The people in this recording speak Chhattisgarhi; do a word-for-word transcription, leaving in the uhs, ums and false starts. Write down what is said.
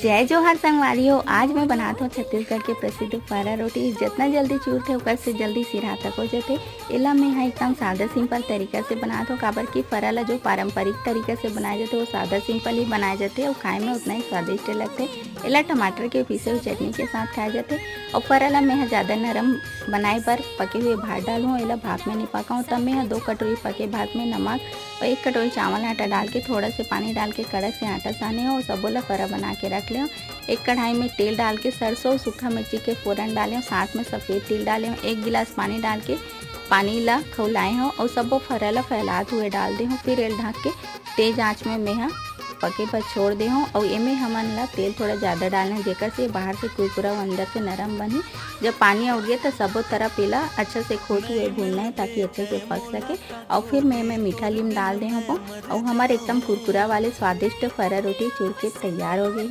जय जोहार संगवारी हो, आज मैं बनात हूँ छत्तीसगढ़ के प्रसिद्ध फरा रोटी। जितना जल्दी चूरथे ओकर से जल्दी सिरा तक हो जाथे। एला मैं ह एकदम सादा सिंपल तरीका से बनात हूँ, काबर कि फरा ला जो पारंपरिक तरीका से बनाए जाथे वो सादा सिंपल ही बनाए जाथे और खाए में उतना ही स्वादिष्ट लगथे। एला टमाटर के पीसे हुए चटनी के साथ खाए जाथे। और फरा ला मैं ह ज़्यादा नरम बनाए बर पके हुए भात डालूँ, एला भाप में नहीं पकाऊँ। तब मैं ह दो कटोरी पके भात में नमक और एक कटोरी चावल आटा डाल के थोड़ा से पानी डाल के कड़क से आटा साने हूँ और सबो ला फरा बना के रख ले हूँ। एक कढ़ाई में तेल डाल के सरसों और सूखा मिर्ची के फोरन डाले हूँ, साथ में सफेद तिल डाले हूँ। एक गिलास पानी डाल के पानी ला खौलाए हूँ और सबो फरा ला फैलात हुए डाल दे हूँ। फिर एल ढक के तेज आंच में मेहा पके बर छोड़ दे हूँ। और एमे हमन ला तेल थोड़ा ज़्यादा डालना है, जेकर से बाहर से कुरकुरा और अंदर से नरम बनही। जब पानी उड़गे तो सबो तरफ एला अच्छा से खोद हुए भूनना है, ताकि अच्छे से पक सके। और फिर मैं मैं मीठा लीम डाल दे हूँ और हमारे एकदम कुरकुरा वाले स्वादिष्ट फरा रोटी चूर के तैयार हो गई है।